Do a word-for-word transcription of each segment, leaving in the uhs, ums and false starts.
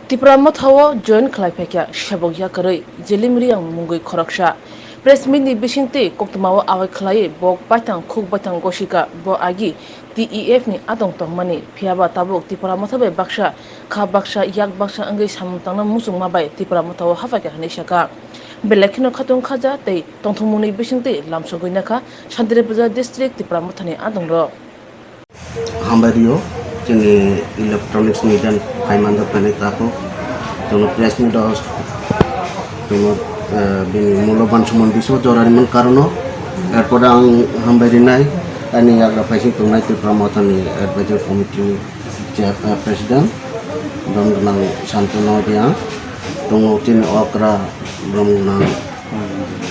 Tipra Motha o join khlai phaikha sebok yakarwi Jelim Reang mungwi khoroksa. Press meet ni bisingtwi koktwma o awai khlaiwi bo baithang khuk baithang gosika, bo agi T E F ni adong tongmani, phiyaba tabuk Tipra Motha bai baksa kha baksa yak baksa wngwi samung tangna muchungma bai Tipra Motha o haphaikha hinwi sakha. Belai kheno khatung khaja tei tongthokmungni bisingtwi lamsogwi nakha Santinagar district Tipra Mothani adongrok. Hambai rio, chini electronics media phai manjak phani takhuk, chwngno press meet o chwngno, eh, bini muloban somoi bisingo jora rimani karono, erpore ang hambai rinai, ani yagra phaising tongnai Tipra Mothani advisory committee ni chair, eh, president, brom gwnang Santanu Reang, tongo chini okra brom gwnang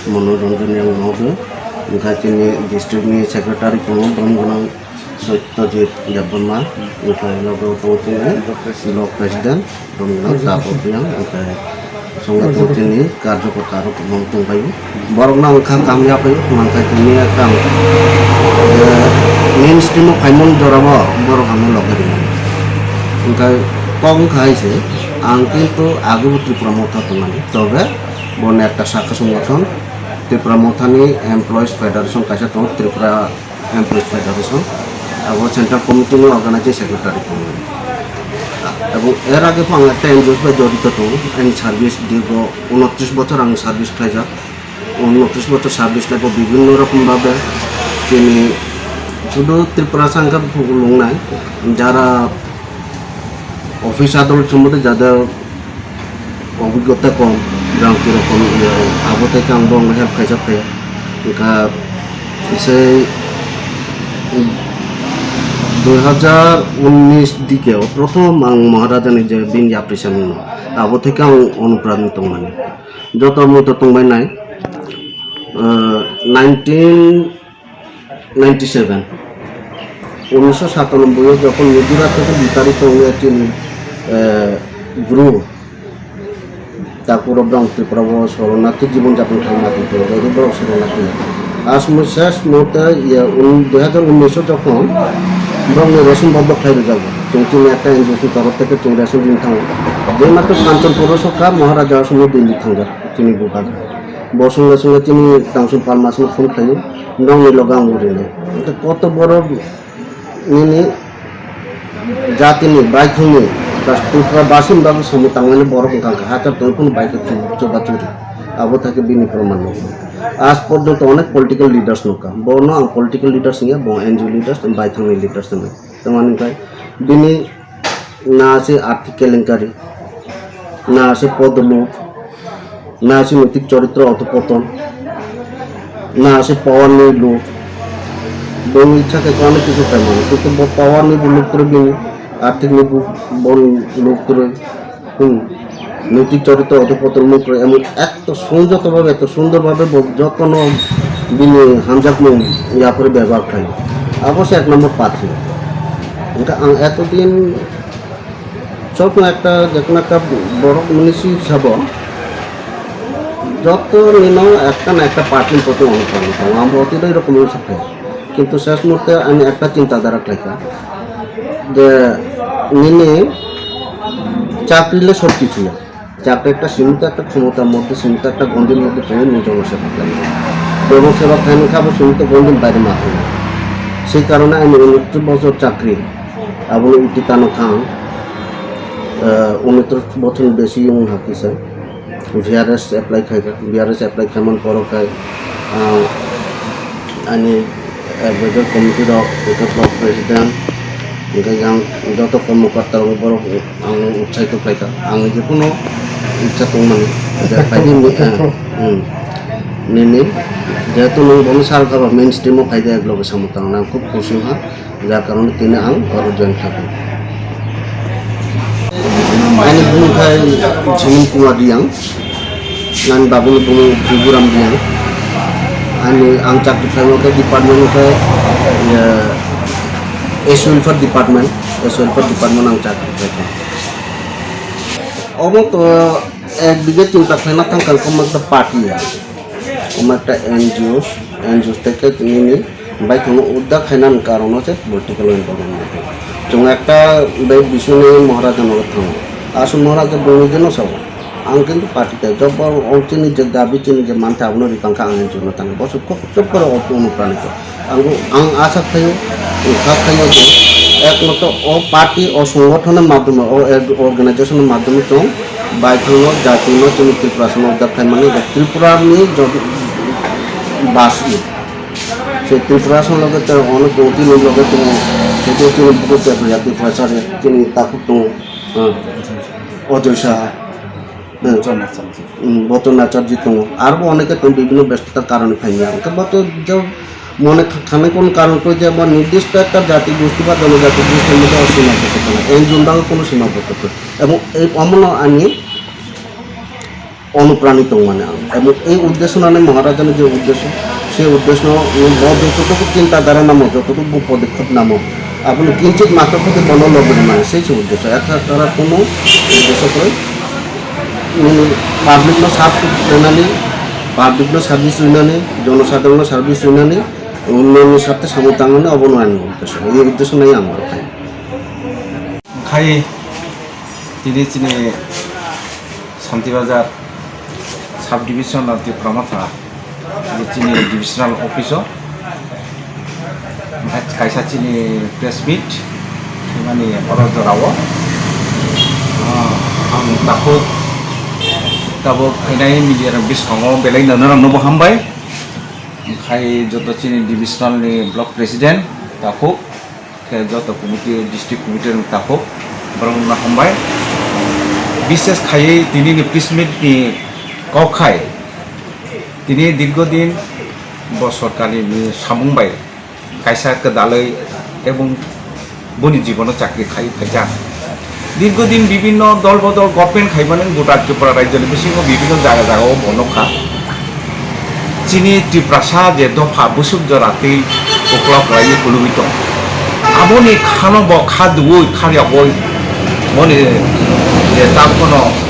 Manoranjan Reang nogo, wngkha chini district ni secretary tongo, brom gwnang Satyajit Debbarma, wngkha nogo tongo chini block president, brom gwnang Tapo Reang, wngkha songa tongo chini karjokorta rok kwbang tongbaio. Borok no wngkha kamya pai, mankha chini ekta, eh, mainstream o phaimani jora o borok ang loge rimani. Wngkha kok wngkha hai se, ang kintu agebo Tripura Motha tongmani, tobe bo ekta sakha songothon, Tripura Mothani Employees Federation kaisa tongo, Tripura Employees Federation, abo Central Committee ni Organizing Secretary tongo. Ebong er age pho ang ekta N G O bai jorito tongo, ani service dirgo unotris bochor ang service khlaijak, unotris bochor service khlaibo bibhinno rokom bhabe tini sudu Tripura sangha lungnai, jara office adol sombonde jada obhiggota kom, rang tiro kom, iya, abo thai ang bong help khaijak khe, wngkha sei dui hajar unnish dike o prothom ang Maharaja ni je bini appreciation no, abo thai ang onupradni tongmani. Joto muitu tongbai nai, eh, nineteen ninety seven, উনিশশো সাতানব্বই o jokhon Mizoram theke bitarito wngya chini, eh, Bru, takhuk rok bang Tripura o soronarthi jibon japon khlai ma tongthok, joto borok soronarthi. Asmoi ses mote, iya, un-, dui hajar unnish o jokhon borokni ration bondon khlai rwjago, chwng chini ekta N G O ni torof theke chwng ration rini thango. Je matro Kanchanpur o sokha, Maharaja asomoi Delhi thangjak chini bubagra. Bo swnga swnga chini Tangsun Palmasno phone khlaio, nokni loge ang urinai. Koto borok nini jatini baithangni, Tripura basini bagwi samung tangmani borok wngkha kha, hajar tongwi phano bai khe chuba churi. Abo thai khe bini proman nukha. Aaj porjonto onek political leaders nukha. Bono ang political leaders wngya, bo N G O leaders, baithangni leaders wngya. Tamani wngkha bini na se arthik kelenkari, na se podoluk, na se noitik choritro othopoton, na se power ni luk. Bini ichha khe kono kisu khaimano, kintu bo power ni bo luk kwrwi bini, arthik ni bo, bo luk kwrwi. Hmm. Noitik choritro othopoton luk kwrwi, emon ek to songjoto bhabe, to sundor bhabe bo jotono bini hamjakmung yapore bebohar khlai. Abo se ek number pathi. Wngkha ang etodin jotono ekta, jekono ekta borok mwnwi si sabo, joto nino ekta na ekta party ni poti ono pano tongo. Amo otidoi rokom wngsa khe. Kintu ses muhurte ani ekta chinta dhara khlaikha je nini chakri le sob kichu ya. Chakri ekta simitor ekta khomota moddhe, simitor ekta gondir moddhe tongwi nwng jono se patlai. Jono seba khaini kha bo simitor gondir baire ma thangwi. Sei karone ani unitris bochor chakri, abono iti tano thang, eh, unitris bochor ni besi wng ha kisa. V R S apply khai kha, V R S apply khai man poro khai, ah, ani advisor committee rok, hwnkhe block president, hwnkhe yang joto kormokorta rok borok ang utsahitu khlai kha. Ang jephano icha tongmani, je phaidi ni, eh, hmm, nini, jehetu nwng bono sal kha ba mainstream o phaidi ek loge samung tangna ang khub khusi wngkha. Jar karone tini ang oro join khlai. Ani bumung khai Jimon Kumar Reang, ani babuni bumung Biburam Reang. Ani ang chakri khlaima khe department khe, ya, S Welfare department, S Welfare department ang chakri khlaikha. Omo to ek bighe chinta khlaina thangkha, omo ekta party ya, omo ekta N G O, N G O tei khe nini Baithangno udda khainani karon o se political environment. Chwng ekta bai bisingni Maharaja nogo thango. Aswk Maharaj je bwrwi jeno sao. Ang kintu party tai job o chini je dabi chini je mantha abono rikang kha ang chwngno tang. Bo se kok chop kore o kono prani ko. Ang ang asa khayo, kha khayo je ekmato o party o songgothon ni madhyome o organization ni madhyome chwng bai thangno jati no chini Tripura sono uddar khai mani Tripura ni jodi bas ni. Se Tripura sono loge te ono doti ni loge te se doti ni buku te ya Tripura sari chini takhuk tongo. Ojoy Saha. Hmm. Bochon Acharya. Hmm, Bochon Acharya tongo. Aro bo oneke tong bibhinno byastota karone phaimya. Hwnkhe bo to je mone kha-, khanai kono karon koi je bo nirdishto ekta jati gosti ba jonojati gosti moddhe o sima botto kona. En jumbago kono sima botto koi. Ebong ei omono ani onuprani tongmani ang. Ebong ei uddesho nani Maharajani je uddesho, se uddesho no bo jototoku chinta dhara namo, jototoku bo podekkhep namo, aboni kinchit matro khoti bono lobori mani, sei se uddesho. Ekha tara kono uddesho koi, nini public no sab rinani, public no service rinani, jonosadharon no service rinani, unnoyon ni sarthe samung tangnani obono ani uddesho. Ei uddesho nai ang oro khai. Khai tini chini Santi Bazar Sub Division of Tipra Motha, je chini divisional office o, kaisa chini press meet, mani oro jorao, ah, ang takhuk tabuk phainai media rok bwskango belai no norok no bo hambai, khai joto chini divisional ni block president takhuk, khe joto committee, district committee rok takhuk, borok no hambai. Bishes khaiwi tini ni press meet ni kok khai, tini dirgho din bo sorkar ni samung bai kaisa kwdalwi ebong boni jibono chakri khai phaijak. Dirgho din bibhinno dol bodol government khaimani gota Tripura rajyoni bisingo bibhinno jaga jaga o bo nukha. Chini Tiprasa je dopha busuk jora twi uklok khlaiwi kulugwi tong. Aboni khano bo kha duwi kha yogwi boni je tabukno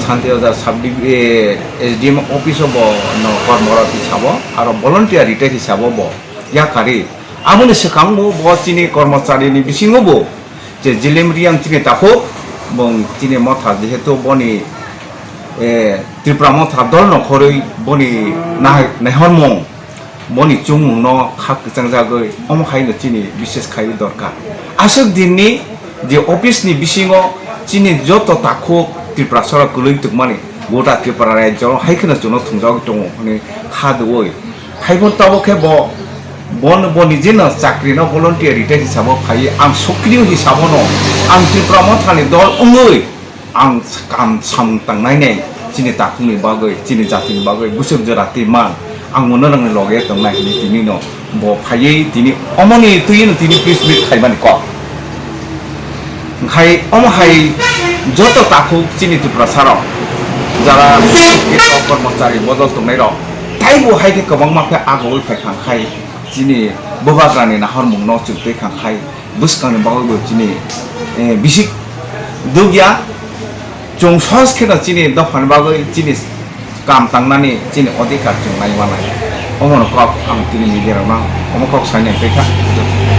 Santi Bazar sub divi-, eh, S D M office o bo no kormorot hisabo aro volunteer rite hisabo bo yakarwi. Aboni swkango bo chini kormocharini bisingo bo je Jilim Riang chini takhuk, bong chini motha jehetu boni, eh, Tripura motha dol nokhorwi boni nahai-, naihormung, boni chumungno kha kwchangjagwi omo haino chini bishes khai dorkar. Aswk dinni je office ni bisingo chini joto takhuk Tripura sora kwlwi tongmani gota Tripura rajyo hai kheno chwngno thwngjagwi tongo hwnwi kha dwoi. Haibo tabuk khe bo, bo, bo nijeno chakri no volunteer rite hisabo phaiwi ang sokriyo hisabo no ang Tripura mothani dol wngwi ang kam samung tangnai nai chini takhukni bagwi, chini jatini bagwi, bwswk jora twi man ang mono rangni loge tongnai hwnwi tini no bo phaiwi tini omoni twi no tini press meet khaimani kok. Khai omo hai joto takhuk chini Tiprasa rok jara kormochari bodol tongnai rok taibo hai khe kwbangma khe agoi phai kha khai chini bubagrani nahormung no chwng twi kha khai bwskangni bagwi bo chini, eh, bisik dugya chwng sos kheno chini dophani bagwi chini kam tangnani chini odhikar chwng nai manai. Omono kok ang tini media rokno omo kok saina kha.